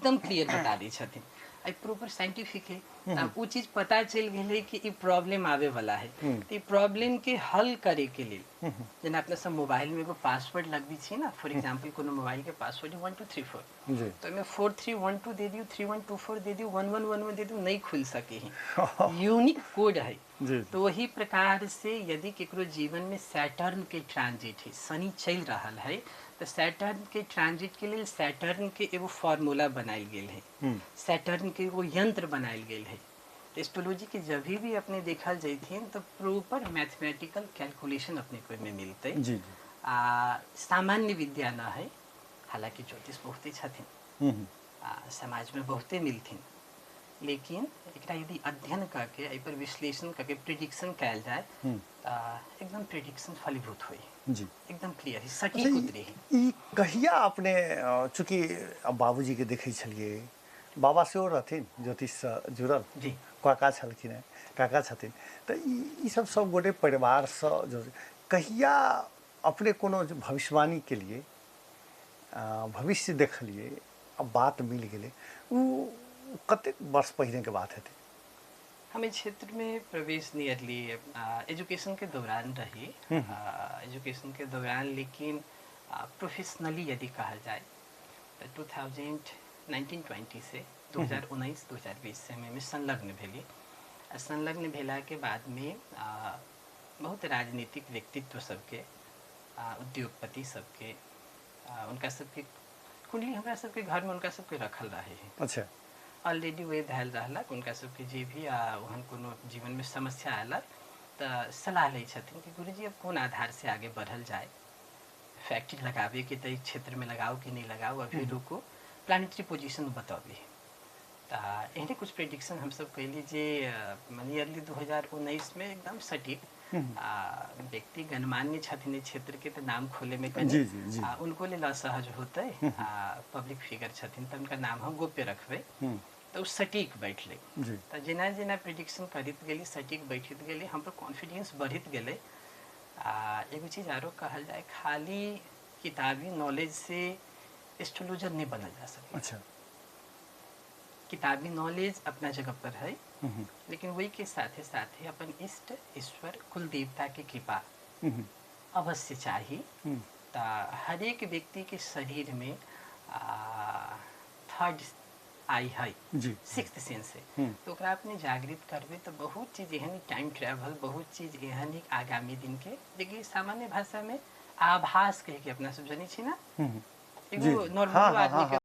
एकदम क्लियर बता दै छथिन। आ प्रॉपर साइंटिफिक है, तब ओ चीज पता चलि गेलै कि ई प्रॉब्लम आवे वाला है। तऽ ई प्रॉब्लम के हल करे के लेल, जेना अपना सब मोबाइल में एगो पासवर्ड लगबै छी ना, फॉर एग्जाम्पल कोनो मोबाइल के पासवर्ड 1 2 3 4, तऽ ओहिमे 4 3 1 2 दे दियौ, 3 1 2 4 दे दियौ, 1 1 1 1 दे दियौ, नहि खुलि सकै है, यूनिक कोड है। तो वही प्रकार से यदि केकरो जीवन में सैटर्न के ट्रांजिट है, शनि चलि रहल है, तऽ सैटर्न के ट्रांजिट के लेल सैटर्न के एगो फॉर्मूला बनायल गेल है, सैटर्न के एगो यंत्र बनायल गेल है। तो एस्ट्रोलॉजी के जब भी अपने देखल जैथिन तो प्रॉपर मैथमेटिकल कैलकुलेशन अपने को में मिलते। जी। आ सामान्य विद्या न है, हालांकि ज्योतिष बहुते छथिन, आ समाज में बहुते मिलथिन, लेकिन एकरा यदि अध्ययन करके एहि पर विश्लेषण करके प्रिडिक्शन कयल जाय तऽ एकदम प्रिडिक्शन फलीभूत होई। एकदम क्लियर है, सटीक उतरे है। ई कहिया अपने, चूँकि बाबूजी के देखै छलियै, बाबा सेहो रहथिन ज्योतिषसँ जुड़ल, काका छलखिन हेँ, काका छथिन, तऽ ई सब सब गोटे परिवारसँ जुड़ल। कहिया अपने कोनो भविष्यवाणी केलियै, भविष्य देखलियै आ बात मिल गेलै, ओ कतेक वर्ष पहिनेके बात हेतै? हम एहि क्षेत्रमे प्रवेश नियरली एजुकेशन के दौरान रही, एजुकेशन के दौरान, लेकिन प्रोफेशनली यदि कहल जाय तऽ 2019-20 से 2019-2020 से हम एहिमे संलग्न भेली। आ संलग्न भेलाके बादमे बहुत राजनीतिक व्यक्तित्व सबके, उद्योगपति सबके, हुनका सबके कुंडली हमरा सबके घरमे हुनका सबके रखल रहे है। ऑलरेडी वही धयल रहलक, हुनका सबके जे भी ओहन कोनो जीवनमे समस्या आयलक तऽ सलाह लै छथिन कि गुरुजी अब कोन आधार से आगे बढ़ल जाय, फैक्ट्री लगाबेके तऽ क्षेत्रमे लगाउ कि नहि लगाउ, अभी रुकू, प्लानिटरी पोजिशन बताबी। तऽ एहने कुछ प्रेडिक्शन हमसब कैली जे नियरली 2019 में एकदम सटीक व्यक्ति गणमान्य छथिन एहि क्षेत्र के, तऽ नाम खोले में कनि उनको लेल असहज होतै, आ पब्लिक फिगर छथिन तऽ हुनका नाम हम गोप्य रखबै, तऽ ओ सटीक बैठलै। तऽ जेना जेना प्रेडिक्शन करैत गेली, सटीक बैठैत गेली, हमरो कॉन्फिडेंस बढ़ैत गेलै। आ एगो चीज आरो कहल जाय, खाली किताबी नॉलेज से एस्ट्रोलॉजर नहीं बनल जा सके। किताबी नॉलेज अपना जगह पर है, लेकिन वही के साथे साथे अपन इष्ट ईश्वर कुल देवता के कृपा अवश्य चाही। तऽ हरेक व्यक्ति के शरीर में थर्ड आई है, सिक्स्थ सेंस है, तो ओकरा अपने जागृत करबे तो बहुत चीज एहन टाइम ट्रेवल, बहुत चीज एहन ही आगामी दिन के, देखिए सामान्य भाषा में आभास कह के अपना सब जनी छी ना, एगो नॉर्मल आदमी के